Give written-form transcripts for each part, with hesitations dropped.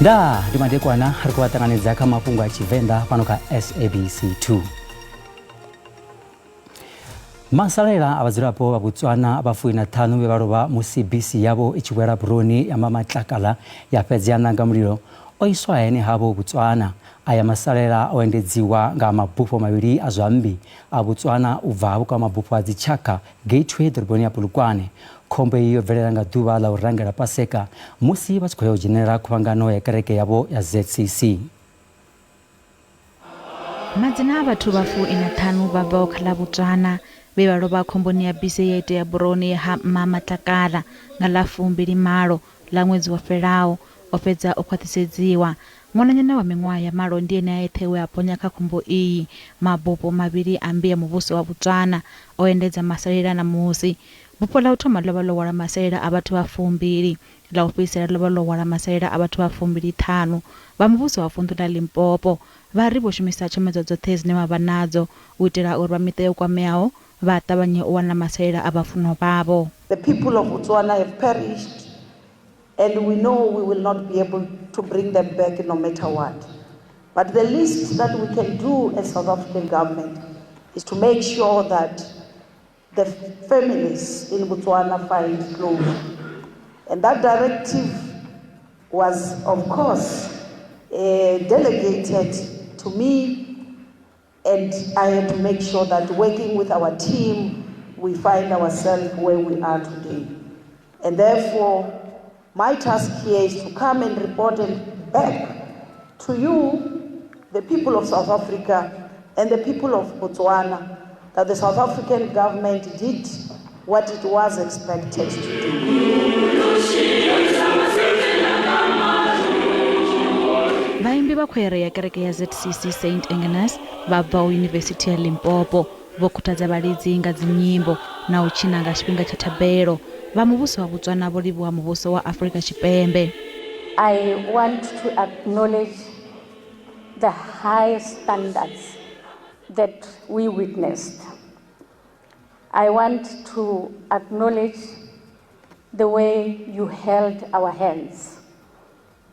Ndaa, ndi madekwana, ri khou vha ṱanganedza kha mafhungo a Tshivenḓa fhano kha SABC 2. Masalela a vhadzulapo vha Botswana vha 15 vhe vha lovha musi bisi yavho i tshi wela buroni ya Mamatlakala ya fhedza ya ṋanga mulilo o iswa hayani havho Botswana. Aya masalela o endedziwa nga mabufho mavhili a zwa mmbi a Botswana u bva vhukwamabufho ha dzitshakha Gateway ḓoroboni ya Polokwane. Khombo iyi yo bvelela nga ḓuvha ḽa u rangela Paseka musi vha tshi khou ya u dzhenela khuvhangano ya kereke yavho ya ZCC. Madzina a vhathu vha 15 vha bvaho kha ḽa Botswana vhe vha lovha khomboni ya bisi ye ya itea buroni ha Mmamatlakala nga ḽa 20 ḽa ṅwedzi wo fhelaho o fhedza o khwaṱhisedziwa. Ṅwananyana wa miṅwaha ya malo ndi ene a eṱhe we a ponya kha khombo iyi. Mabufho mavhili a mmbi ya muvhuso wa Botswana o endedza masalela ṋamusi. Bufho ḽa u thoma ḽo vha ḽo hwala masalela a vhathu vha fumbili, ḽa u fhedzisela ḽo vha ḽo hwala masalela a vhathu vha 25. Vha muvhuso wa vunḓu ḽa Limpopo vha ri vho shumisa tshomedzo dzoṱhe dzine vha vha nadzo u itela uri vha miṱa yo kwameaho vha ṱavhanye u wana masalela a vhafunwa vhavho. The people of Botswana have perished and we know we will not be able to bring them back no matter what. But the least that we can do as South African government is to make sure that the families in Botswana find closure. And that directive was, of course, delegated to me, and I had to make sure that working with our team, we find ourselves where we are today. And therefore, my task here is to come and report and back to you, the people of South Africa and the people of Botswana, that the South African government did what it was expected to do. Vhaimbi vha khwaere ya kereke ya ZCC Saint Agnes vha bvaho Yunivesithi ya Limpopo vho khuthadza vhalidzi nga dzinyimbo na u tshina nga tshifhinga tsha thabelo. Vha muvhuso wa Botswana vho livhuwa muvhuso wa Afrika Tshipembe. I want to acknowledge the high standards that we witnessed. I want to acknowledge the way you held our hands.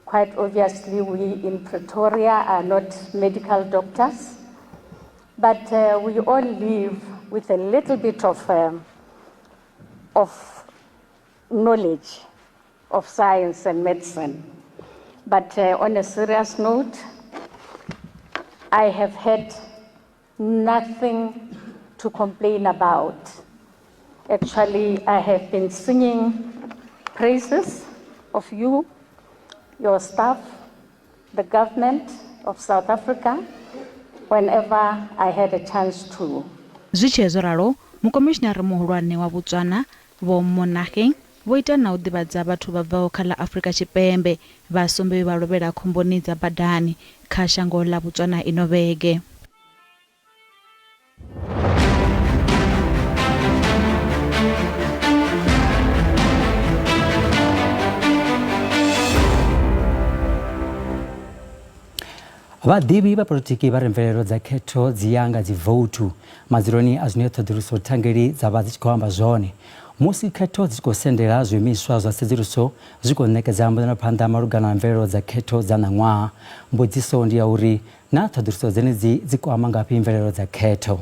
Quite obviously, we in Pretoria are not medical doctors, but we all live with a little bit of knowledge of science and medicine. But on a serious note, I have had nothing to complain about. Actually, I have been singing praises of you, your staff, the government of South Africa, whenever I had a chance to. Zwi tshee zwo ralo, mukomishinari muhulwane wa Botswana Vho Monageng vho ita na u ḓivhadza vhathu vha bvaho kha ḽa Afrika Tshipembe vha sumbe vhe vha lovhela khomboni dza badani kha shango ḽa Botswana ino vhege. Vhaḓivhi vha politiki vha ri mvelelo dza khetho dzi ya nga dzivouthu madzuloni a zwine ṱhoḓuluso thangeli dza vha dzi tshi khou amba zwone. Musi khetho dzi tshi khou sendela, zwiimiswa zwa tsedzuluso zwi khou ṋekedza mbonelaphanḓa malugana na mvelelo dza khetho dza ṋaṅwaha. Mbudziso ndi ya uri naa ṱhoḓuluso dzenedzi dzi kwama ngafhi mvelelo dza khetho?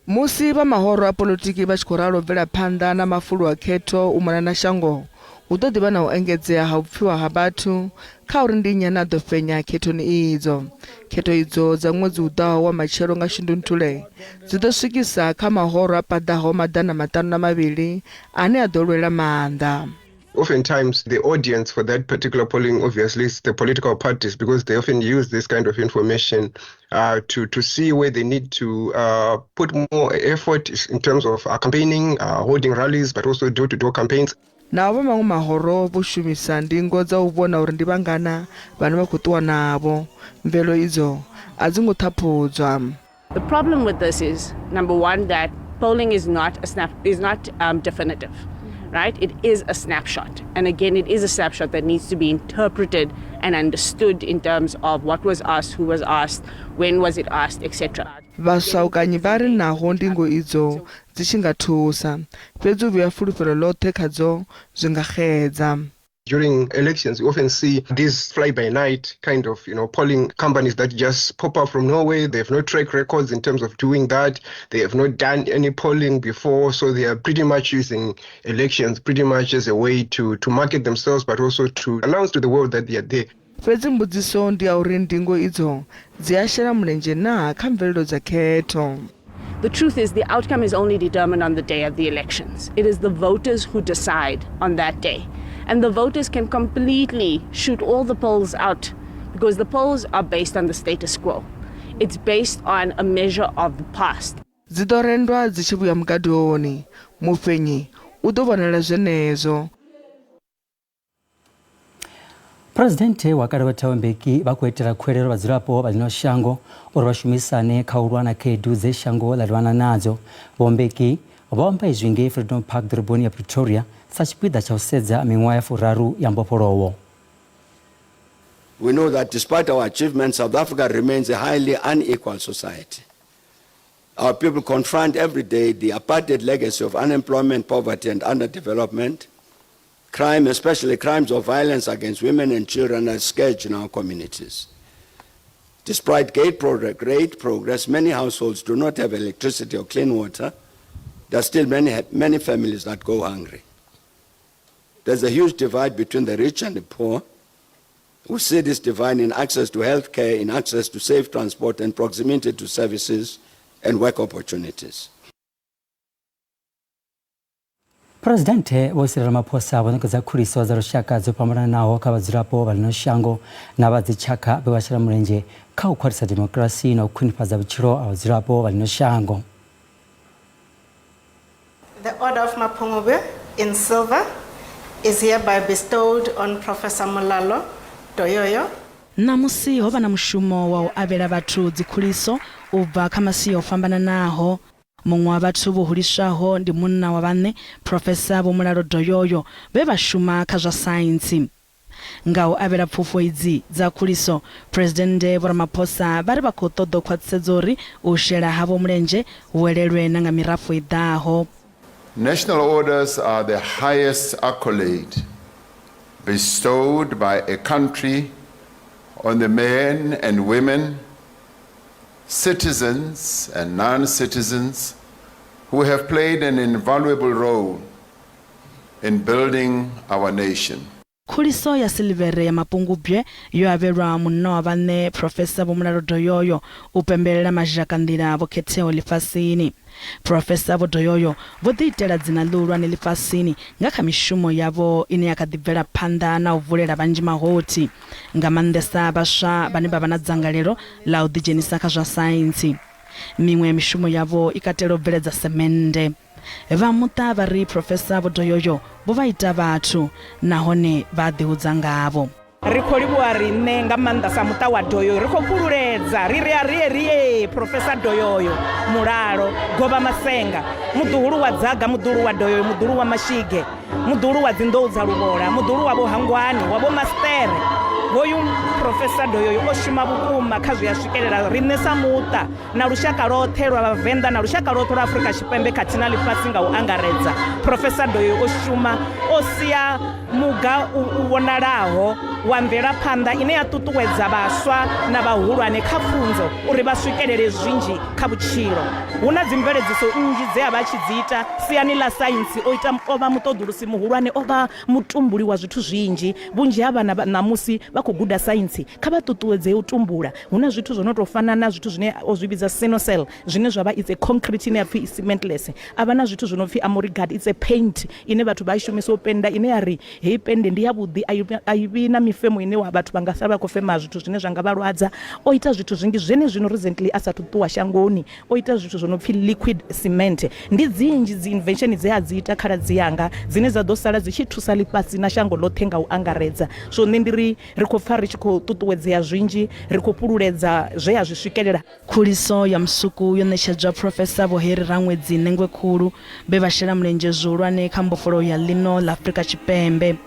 Musi vha mahoro a polotiki vha tshi khou ralo bvela phanḓa na mafulo a khetho u mona na shango, hu ḓo ḓi vha na u engedzea ha u pfiwa ha vhathu kha uri ndi nnyi ane a ḓo fhenya khethoni idzo. Khetho idzo dza ṅwedzi u ḓaho wa matshelo nga Shundunthule dzi ḓo swikisa kha mahoro a paḓaho 502 ane a ḓo lwela maanḓa. Oftentimes, the audience for that particular polling obviously is the political parties, because they often use this kind of information to see where they need to put more effort in terms of campaigning, holding rallies, but also door-to-door campaigns. Naho vha maṅwe mahoro vho shumisa ndingo dza u vhona uri ndi vhangana vhane vha khou ṱuwa navho, mvelo idzo a dzi ngo ṱhaphudzwa. The problem with this is, number one, that polling is not a snap, is not definitive, right? It is a snapshot. And again, it is a snapshot that needs to be interpreted and understood in terms of what was asked, who was asked, when was it asked, etc. Vhasaukanyi vha ri naho ndingo idzo dzi tshi nga thusa, fhedzi u vhea fulufhelo ḽoṱhe khadzo zwi nga xedza. During elections, you often see these fly-by-night kind of, polling companies that just pop up from nowhere. They have no track records in terms of doing that. They have not done any polling before, so they are pretty much using elections pretty much as a way to market themselves, but also to announce to the world that they are there. Fhedzi mbudziso ndi ya uri ndingo idzo dzi a shela mulenzhe naa kha mvelelo dza khetho. The truth is the outcome is only determined on the day of the elections. It is the voters who decide on that day. And the voters can completely shoot all the polls out because the polls are based on the status quo. It's based on a measure of the past. Dzi ḓo rendwa dzi tshi vhuya mugadoni, mufhenyi u ḓo vhonala zwenezwo. Presidente wa kale vha Thabo Mbeki vha khou itela khuwelelo vhadzulapo vha ḽino shango uri vha shumisane kha u lwa na khaedu dze shango ḽa livhana nadzo. Vho Mbeki vho amba izwi ngei Freedom Park ḓoroboni ya Pretoria sa tshipiḓa tsha u sedza miṅwaha ya furaru ya mbofholowo. We know that despite our achievements, South Africa remains a highly unequal society. Our people confront every day the apartheid legacy of unemployment, poverty and underdevelopment. Crime, especially crimes of violence against women and children, are a scourge in our communities. Despite great progress, many households do not have electricity or clean water. There are still many, many families that go hungry. There's a huge divide between the rich and the poor. We see this divide in access to health care, in access to safe transport and proximity to services and work opportunities. Presidente Vho Cyril Ramaphosa vho ṋekedza khuliso dza lushaka dzo fhambananaho kha vhadzulapo vha ḽino shango na vha dzitshakha vhe vha shela mulenzhe kha u khwaṱhisa dimokirasi na u khwinifhadza vhutshilo ha vhadzulapo vha ḽino shango. The Order of Mapungubwe in silver is hereby bestowed on Professor Mulalo Doyoyo. Ṋamusi ho vha na mushumo wa u avhela vhathu dzikhuliso u bva kha masia o fhambananaho. Muṅwe wa vhathu vho huliswaho ndi munna wa vhaṋe Professor Vho Mulalo Doyoyo vhe vha shuma kha zwa saintsi. Nga u avhela pfufho idzi dza khuliso, Phresidennde Vho Ramaphosa vha ri vha khou ṱoḓa u khwaṱhisedza uri u shela havho mulenzhe hu elelwe na nga mirafho i ḓaho. National orders are the highest accolade bestowed by a country on the men and women, citizens and non-citizens who have played an invaluable role in building our nation. Khuliso ya silivhere ya Mapungubwe yo avhelwa munna wa vhaṋe Professor Vho Mulalo Doyoyo u pembelela mazhakanḓila vho khetheaho ḽifhasini. Professor Vho Doyoyo vho ḓiitela dzina ḽihulwane ḽifhasini nga kha mishumo yavho ine ya kha ḓi bvela phanḓa na u vulela vhanzhi mahothi, nga maanḓesa vhaswa vhane vha vha na dzangalelo ḽa u ḓidzhenisa kha zwa saintsi. Miṅwe ya mishumo yavho i katela u bveledza semennde. Vha muṱa vha ri Professor Vho Doyoyo vho vha ita vhathu nahone vha a ḓihudza ngavho. Ri khou livhuwa riṋe nga maanḓa sa muṱa wa Doyoyo, ri khou fhululedza ri ri a ri ye ri ye Professor Doyoyo Mulalo Govha Masenga, muḓuhulu wa Dzaga, muḓuhulu wa Doyoyo, muḓuhulu wa Mashige, muḓuhulu wa Dzinḓou dza Luvhola, muḓuhulu wa Vho Hangwani, wa Vho Mastere. Hoyu Professor Doyoyo o shuma vhukuma kha zwe a swikelela riṋe sa muṱa na lushaka lwoṱhe lwa Vhavenḓa na lushaka lwoṱhe lwa Afrika Tshipembe khathihi na ḽifhasi nga u angaredza. Professor Doyoyo o shuma o sia muga u vhonalaho wa mvelaphanḓa ine ya ṱuṱuwedza vhaswa na vhahulwane kha pfunzo uri vha swikelele zwinzhi kha vhutshilo. Hu na dzimveledziso nnzhi dze a vha a tshi dzi ita siani ḽa saintsi. O ita o vha muṱoḓulusi muhulwane, o vha mutumbuli wa zwithu zwinzhi. Vhunzhi ha vhana vha ṋamusi vha khou guda saintsi, kha vha ṱuṱuwedzee u tumbula. Hu na zwithu zwo no tou fana na zwithu zwine o zwi vhidza Sinocell zwine zwa vha it's a concrete ine ya pfi cementless. A vha na zwithu zwo no pfi Amorigard, it's a paint ine vhathu vha i shumisa u pennda ine ya ri heyi pennde ndi yavhuḓi a i vhi na mifemo ine vhathu vha nga sala vha khou fema zwithu zwine zwa nga vha lwadza. O ita zwithu zwinzhi zwenezwino recently a sathu ṱuwa shangoni o ita zwithu zwo no pfi liquid cement. Ndi dzinzhi dzi invention dze a dzi ita khaladzi yanga dzine dza ḓo sala dzi tshi thusa ḽifhasi na shango ḽoṱhe nga u angaredza. So nṋe ndi ri ri khou pfa ri tshi khou ṱuṱuwedzea zwinzhi, ri khou fhululedza zwe a zwi swikelela. Khuliso ya musuku yo ṋetshedzwa Phrofesa Vho Harry Ranwedzi Nengwekhulu vhe vha shela mulenzhe zwihulwane kha mbofholowo ya ḽino ḽa Afrika Tshipembe.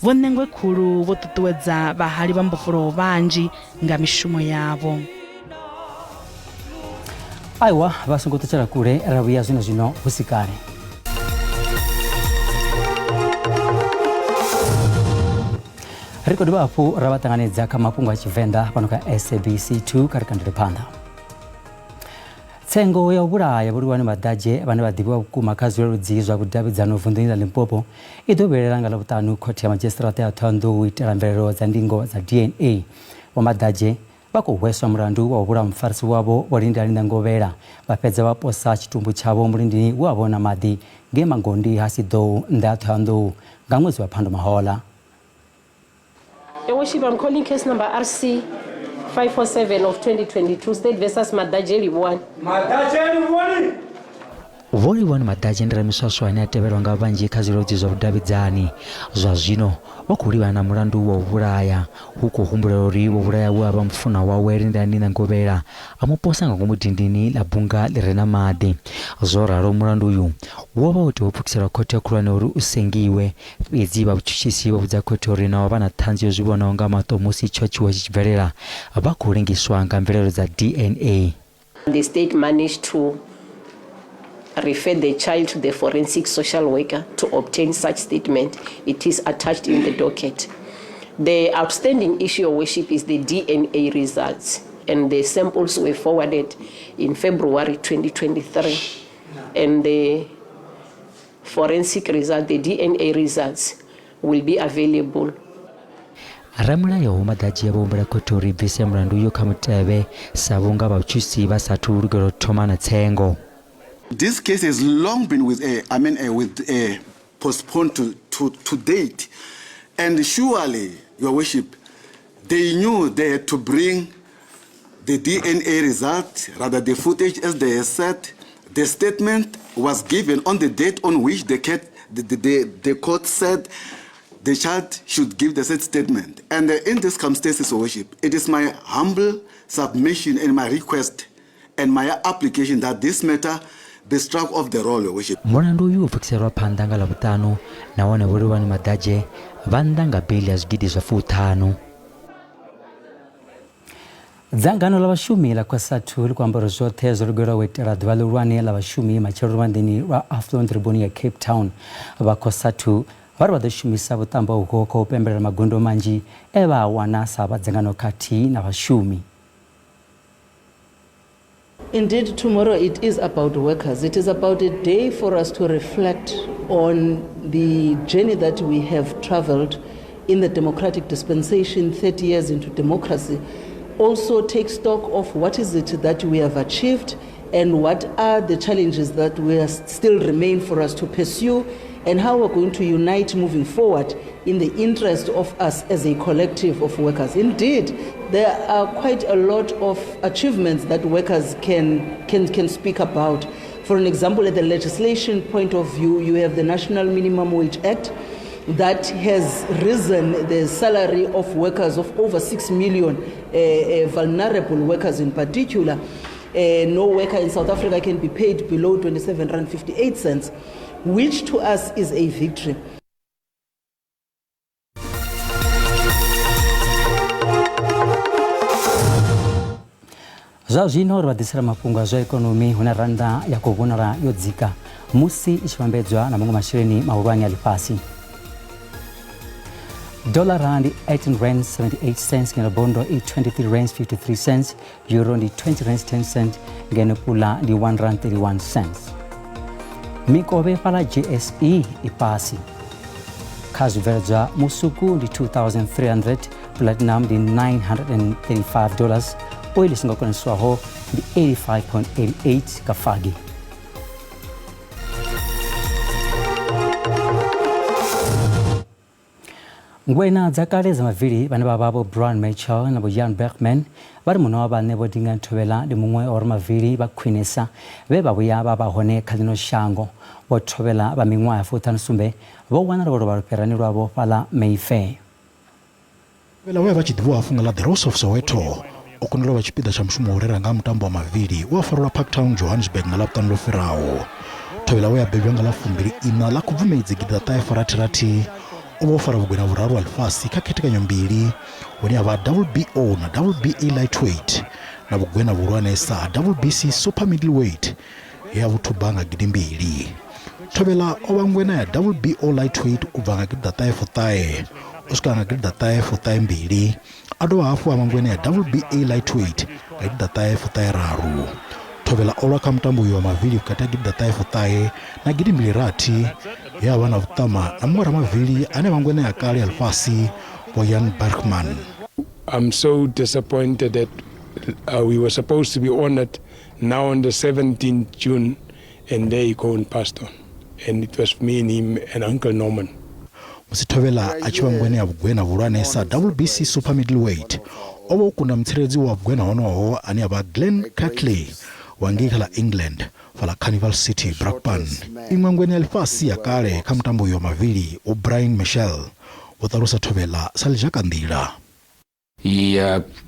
Vho Nengwekhulu vho ṱuṱuwedza vhahali vha mbofholowo vhanzhi nga mishumo yavho. Aiwa, vha songo ṱutshela kule, ra vhuya zwino zwino hu si kale. Ri khou dovha hafhu ra vha ṱanganedza kha mafhungo a Tshivenḓa fhano kha SABC 2 kha ri kandele phanḓa. Tsengo ya u vhulaya Vho Livhuwani Maḓadzhe vhane vha ḓivhiwa vhukuma kha zwileludzi zwa vhudavhidzano vunḓuni ḽa Limpopo i ḓo vhuyelela nga Ḽavhuṱanu khothe ya madzhisiṱiraṱa ya Ṱhohoyanḓou u itela mvelelo dza ndingo dza DNA. Vho Maḓadzhe vha khou hweswa mulandu wa u vhulaha mufarisi wavho Vho Lindani Ṋengovhela vha fhedza vha posa tshitumbu tshavho mulindini we wa vha u na maḓi ngei Mangondi ha Siḓou nnḓa ha Ṱhohoyanḓou nga ṅwedzi wa Phando mahoḽa. Your Worship, I'm calling case number RC 547 of 2022, State versus Madaje Livhuwani. Madaje Livhuwani! Vho Livhuwani Madaje ndi ramiswaswo ane a tevhelwa nga vhanzhi kha zwileludzi zwa vhudavhidzani. Zwa zwino vha khou livhana na mulandu wa u vhulaya. Hu khou humbulelwa uri vho vhulaya we a vha mufunwa wawe Lindani Ṋangovhela a mu posa nga ngomu dindini ḽa bunga ḽi re na maḓi. Zwo ralo mulandu uyu wo vha wo tea u pfukiselwa khothe khulwane uri u sengiwe Fhedzi vha vhutshutshisi vho vhudza khothe uri naho vha na ṱhanzi yo zwi vhonaho nga maṱo musi itsho tshiwo tshi tshi bvelela, vha khou lengiswa nga mvelelo dza DNA. The state managed to refer the child to the forensic social worker to obtain such statement. It is attached in the docket. The outstanding issue, Your Worship, is the DNA results, and the samples were forwarded in February 2023. And the forensic result, the DNA results, will be available. Ramulayo Vho Maḓadzhe vho humbela khothe uri i bvise mulandu uyo kha mutevhe sa vhunga vhatshutshisi vha sa athu lugela u thoma na tsengo. This case has long been with, I mean, with, postponed to, to, to date. And surely, Your Worship, they knew they had to bring the DNA result, rather the footage as they said. The statement was given on the date on which the, the, the, the court said the child should give the said statement. And in this circumstances, Your Worship, it is my humble submission and my request and my application that this matter be struck off the roll, Your Worship. Mulandu uyu wo pfukiselwa phanḓa nga Ḽavhuṱanu nahone Vho Livhuwani Maḓadzhe vha nnḓa nga beiḽi ya zwigidi zwa fuṱhanu. Dzangano ḽa vhashumi ḽa Cosatu ḽi khou amba uri zwoṱhe zwo lugelwa u itela ḓuvha ḽihulwane ḽa vhashumi matshelo luvhanḓeni lwa Athlone ḓoroboni ya Cape Town. Vha Cosatu vha ri vha ḓo shumisa vhuṱambo uho kha u pembelela magundo manzhi e vha a wana sa vha dzangano khathihi na vhashumi. Indeed, tomorrow it is about workers. It is about a day for us to reflect on the journey that we have traveled in the democratic dispensation, 30 years into democracy. Also take stock of what is it that we have achieved and what are the challenges that we are still remain for us to pursue and how we're going to unite moving forward in the interest of us as a collective of workers. Indeed, there are quite a lot of achievements that workers can, can, can speak about. For an example, at the legislation point of view, you have the National Minimum Wage Act that has risen the salary of workers of over 6 million vulnerable workers in particular. No worker in South Africa can be paid below 27 rand 58 cents, which to us is a victory. Zwa zwino ri vha ḓisela mafhungo a zwa ikonomi hune rannda ya khou vhonala yo dzika musi i tshi vhambedzwa na maṅwe masheleni mahulwane a ḽifhasi. Dollara ndi 18 rand 78 cents ngeno bondo i 23 rand 53 cents euro ndi 20 rand 10 cent ngeno pula ndi 1 rand 31 cents mikovhe fhala jse i fhasi kha zwibveledzwa musuku ndi 2300 platinum ndi 935 dollars oil i songo koneswaho ndi 85.88 ka fagi Ngwena dza kale dza mavili vhane vha vha Vho Brian Mitchell na Vho Jan Bergman vha ri muṋe wa vhaṋe Vho Dingaan Thobela ndi muṅwe wa vhoramavili vha khwinesa vhe vha vhuya vha vha hone kha ḽino shango. Vho Thobela vha miṅwaha ya 57 vho wanala vho lovha lufherani lwavho fhaḽa Mayfair. Thobela we a vha a tshi ḓivhiwa hafhu nga ḽa The Rose of Soweto, o kundelwa u vha tshipiḓa tsha mushumo wa u rera nga ha mutambo wa mavili we wa farelwa Parktown, Johannesburg nga Ḽavhuṱanu ḽo fhiraho. Thobela we a bebwa nga ḽa fumbili iṋa ḽa Khubvumedzi gidiḓaṱahe furathi rathi, o vha o fara vhugwena vhuraru ha ḽifhasi kha khethekanyo mbili hune ha vha WBO na WBA Lightweight na vhugwena vhuhulwane sa WBC Super Middleweight he a vhu thuba nga gidimbili. Thobela o vha ngwena ya WBO Lightweight u bva nga gidiḓaṱahe fuṱahe. u swika nga gidiḓaṱahe fuṱahe mbili. A dovha hafhu a vha ngwena ya WBA lightweight nga gidiḓaṱahe fuṱahe raru. Thovhela o lwa kha mutambo uyu wa mavili vhukati ha gidiḓaṱahe fuṱahe na gidimbili rathi he a vha na vhuṱama na muṅwe ramavili ane vha ngwena ya kale ya ḽifhasi Vho Jan Bergman. I'm so disappointed that we were supposed to be honored now on the 17th June and there he go and passed on. And it was me and him and Uncle Norman. Musi Thovhela a tshi vha ngwena ya vhugwena vhuhulwane sa WBC Super Middleweight, o vha o kunda mutsireledzi wa vhugwena honoho ane a vha Glenn Catley wa ngei kha ḽa England fhaḽa Carnival City, Brakpan. Iṅwe ngwena ya ḽifhasi ya kale kha mutambo uyu wa mavili, Vho Brian Michel, vho ṱalusa Thovhela sa ḽizhakanḓila. He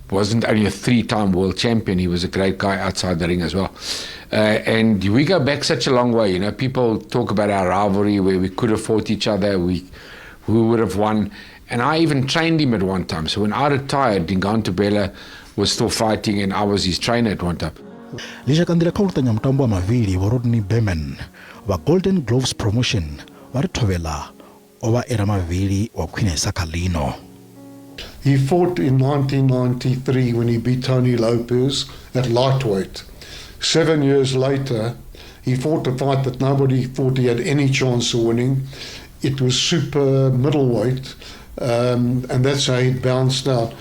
wasn't only a 3-time world champion, he was a great guy outside the ring as well. And we go back such a long way, you know. People talk about our rivalry where we could have fought each other, we would have won. And I even trained him at one time. So when I retired, Dingaan Thobela was still fighting and I was his trainer at one time. Ḽizhakanḓila kha u luṱanya mutambo wa mavili Vho Rodney Berman vha Golden Gloves Promotion vha ri Thovhela o vha e ramavili wa khwinesa kha ḽino. He fought in 1993 when he beat Tony Lopez at lightweight. 7 years later, he fought a fight that nobody thought he had any chance of winning. It was super middleweight, and that's how he bounced out.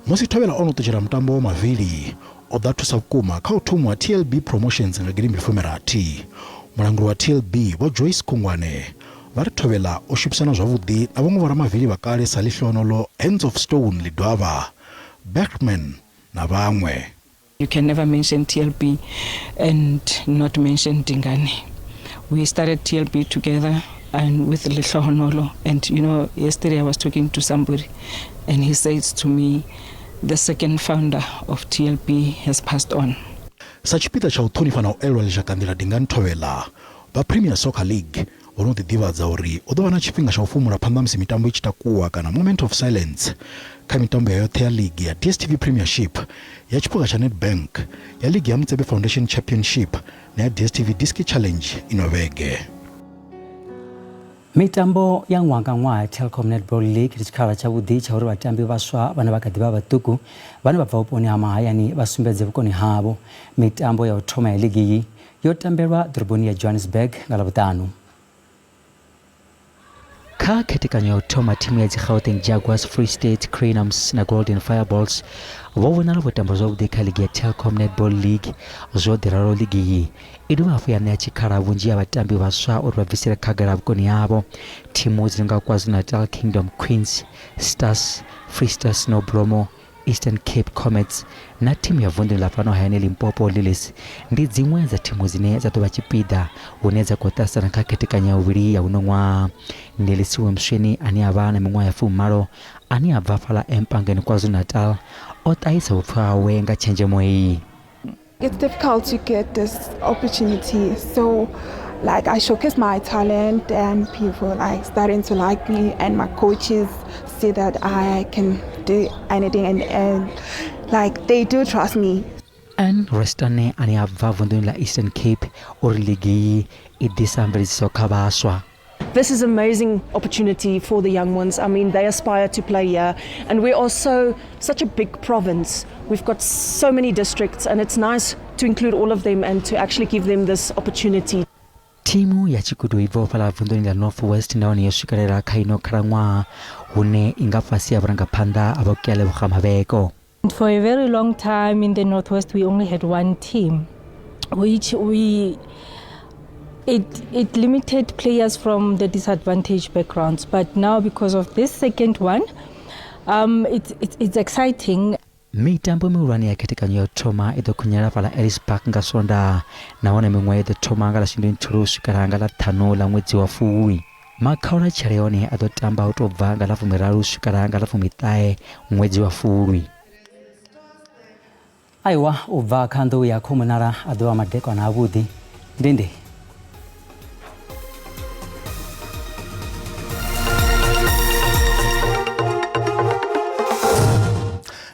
Musi Thovhela o no ṱutshela mutambo wa mavili, o ḓa thusa vhukuma kha u thomiwa TLB Promotions nga gidimbili fumirathi. Mulanguli wa TLB Vho Joyce Khungwane vha ri Thovhela o shumisana zwavhuḓi na vhaṅwe vhoramavili vha kale sa Lihlohonolo Hands of Stone Lidwavha, Bergman na vhaṅwe. You can never mention TLB and not mention Dingane. We started TLB together and with Lihlohonolo, and you know, yesterday I was talking to somebody and he says to me, the second founder of TLB has passed on. Sa tshipiḓa tsha u ṱhonifha na u elelwa ḽizhakanḓila Dingane Thovhela, vha Premier Soccer League vho no ḓi ḓivhadza uri hu ḓo vha na tshifhinga tsha u fhumula phanḓa musi mitambo i tshi takuwa kana moment of silence kha mitambo ya yoṱhe ya ligi ya DStv Premiership, ya tshiphuga tsha Nedbank, ya ligi ya Motsepe Foundation Championship na ya DStv Diski Challenge ino vhege. Mitambo ya ṅwaha nga ṅwaha ya Telkom Netball League ndi tshikhala tshavhuḓi tsha uri vhatambi vhaswa vhane vha kha ḓi vha vhaṱuku vhane vha bva vhuponi ha mahayani vha sumbedze vhukoni havho. Mitambo ya u thoma ya ligi iyi yo tambelwa ḓoroboni ya Johannesburg nga Ḽavhuṱanu. Kha khethekanyo ya u thoma, thimu ya dzi Gauteng Jaguars, Free State Cranums na Golden Fireballs vho vhonala vho tamba zwavhuḓi kha ligi ya Telkom Netball League. Zwo ḓi ralo, ligi iyi i dovha hafhu ya ṋea tshikhala vhunzhi ha vhatambi vhaswa uri vha bvisele khagala vhukoni havho. Thimu dzi nonga KwaZulu-Natal Kingdom Queens, Stars, Free Star Snow Blomo, Eastern Cape Comets na thimu ya vunḓuni ḽa fhano hayani Limpopo Lilies ndi dziṅwe dza thimu dzine dza ḓo vha tshipiḓa hune dza khou ṱahisana kha khethekanyo ya vhuvhili ya huno ṅwaha. Nelisiwe Msweni ane a vha na miṅwaha ya 18 ane a bva fhaḽa Empangeni KwaZulu-Natal o ṱahisa vhupfi hawe nga tshenzhemo iyi. It's difficult to get this opportunity, so like I showcase my talent and people like starting to like me, and my coaches see that I can do anything and like they do trust me. Ann Restane ane a bva vunḓuni ḽa Eastern Cape uri ligi iyi i ḓisa mveledziso kha vhaswa. This is an amazing opportunity for the young ones. I mean, they aspire to play here, and we are such a big province. We've got so many districts, and it's nice to include all of them and to actually give them this opportunity. Thimu ya Tshigudu i bvaho fhaḽa vunḓuni ḽa North West nahone yo swikelela kha ino khalaṅwaha hune i nga fhasi ha vhurangaphanḓa ha Vho Kealeboga Mabeko. For a very long time in the Northwest, we only had one team, which it limited players from the disadvantaged backgrounds. But now, because of this second one, it's exciting. Mitambo mihulwane ya khethekanyo ya u thoma i ḓo khunyela fhaḽa Ellis Park nga Swondaha, nahone miṅwe i ḓo thoma nga ḽa Shundunthule u swikela nga ḽa 5 ḽa ṅwedzi wa Fulwi. Makhaulatshele one a ḓo tamba u tou bva nga ḽa 30 u swikela nga ḽa 19 ṅwedzi wa Fulwi. Aiwa, u bva kha nḓou ya khomunala a ḓo vha madekwana avhuḓi. Ndende.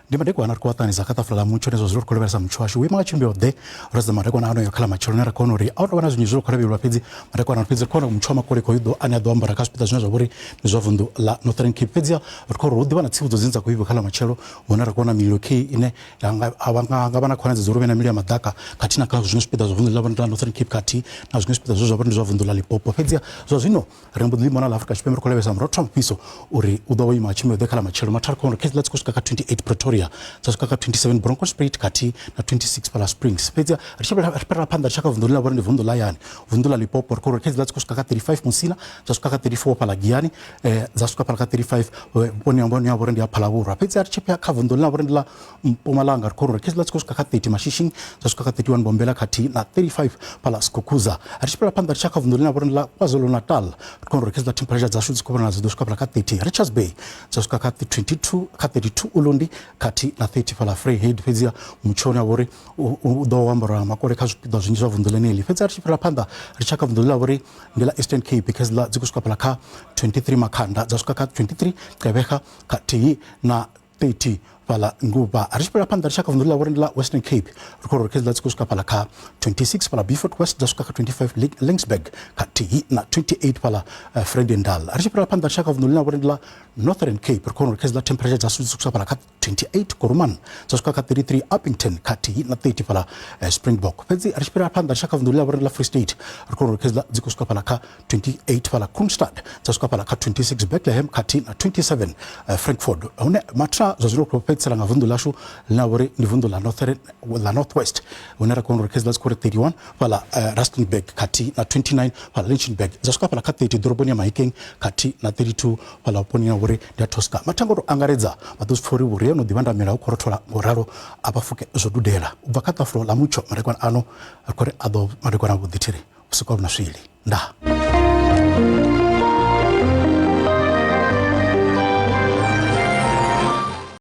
Ndi madekwana ri khou ṱanganedza kha ṱafula ḽa mutsho hune zwa zwino ri khou lavhelesa mutsho washu vhuima nga tshimbilo ḓe ro sedza madekwana ano yo kha ḽa matshelo hune ra khou wana uri a hu tou vha na zwinzhi zwo khou lavhelelwa fhedzi madekwana fhedzi ri khou wana mutsho wa makole khou ḓo ane a ḓo ambara kha zwipiḓa zwine zwa vha uri ndi zwa vunḓu ḽa Northern Cape. Fhedziha ri khou uri hu ḓivha na tsivhudzo dzine dza khou vhigiwa kha ḽa matshelo hune ra khou wana mililo key ine ya nga nga vha na khonadzeo dza uri hu vhe na mililo ya maḓaka khathihi na kha zwiṅwe zwipiḓa zwa vunḓu ḽa Northern Cape khathihi na zwiṅwe zwipiḓa zwine zwa vha uri ndi zwa vunḓu ḽa Limpopo. Fhedziha zwa zwino ri mbo ḓi mona ḽa Afrika Tshipembe ri khou lavhelesa murotho wa mufhiso uri u ḓo vha ima tshumelo ḓe kha ḽa matshelo mathara khou uri dzi khou swika kha 28 Pretoria dza swika kha 27 Bronkhorstspruit khathihi na 26 fhaḽa Springs. Fhedzi ri tshi ri fhirela phanḓa ri tshi kha vunḓu ḽine ḽa vha uri ndi vunḓu ḽa hayani vunḓu ḽa Limpopo ri khou uri dzi khou swika kha 35 Musina dza swika kha 34 fhaḽa Giyani dza swika fhaḽa kha 35 vhuponi ha vha uri ndi ha Phalaborwa. Fhedzi ri tshi kha vunḓu ḽine ḽa vha uri ndi ḽa Mpumalanga ri khou uri dzi khou swika kha 30 Mashishing dza swika kha 31 Bombela khathihi na 35 fhaḽa Skukuza. Ri tshi fhira phanḓa ri tshi ya kha vunḓu ḽine ḽa vha uri ndi ḽa KwaZulu-Natal ri khou uri khezwiḽa temperature dzashu dzi khou vhonala dzi ḓo swika fhaḽa kha 30 Richards Bay dza swika kha 22 kha 32 Ulundi khathihi na 30 fhaḽa Vryheid. Fhedziha mutsho une wa vha uri u ḓo wo ambara makole kha zwipiḓa zwinzhi zwa vunḓu ḽeneḽi. Fhedzi ri tshi fhira phanḓa ri tshi ya kha vunḓu ḽine ḽa vha uri ndi ḽa Eastern Cape khezwiḽa dzi khou swika fhaḽa kha 23 Makhanda dza swika kha 23 Gqeberha khathihi na 30 fhaḽa Nguba. Ri tshi fhira phanḓa ri tshi ya kha vunḓu ḽa vhori ndi ḽa Western Cape ri khou uri khezwiḽa dzi khou swika fhaḽa kha 26 fhaḽa Beaufort West dza swika kha 25 Laingsburg khathihi na 28 fhaḽa Vredendal. Ri tshi fhira phanḓa ri tshi ya kha vunḓu ḽine ḽa vhori ndi ḽa Northern Cape ri khou uri khezwiḽa temperature dza dzi khou swika fhaḽa kha 28 Kuruman dza swika kha 33 Upington khathihi na 30 fhaḽa Springbok. Fhedzi ri tshi fhira phanḓa ri tshi ya kha vunḓu ḽine ḽa vhori ndi ḽa Free State ri khou uri khezwiḽa dzi khou swika fhaḽa kha 28 fhaḽa Kroonstad dza swika fhaḽa kha 26 Bethlehem khathihi na 27 Frankfort hune mathina zwa zwino khou fhedzisela nga vunḓu ḽashu ḽine ḽa vha uri ndi vunḓu ḽa Northern ḽa North West hune ra kona uri khezwiḽa dzi khou ri 31 fhaḽa Rustenburg khathihi na 29 fhaḽa Lichtenburg dza swika fhaḽa kha 30 ḓoroboni ya Mahikeng khathihi na 32 fhaḽa vhuponi ha uri ndi ha Tosca. Mathanga o tou angaredza vha ḓo zwi pfa uri vhuria no ḓivha ndamela hu khou rothola ngo ralo a vha fuke zwo dudela u bva kha ṱafulo ḽa mutsho madekwana ano ri khou ri a ḓo madekwana avhuḓi thiri vhusiku a vhu na swili. Ndaa.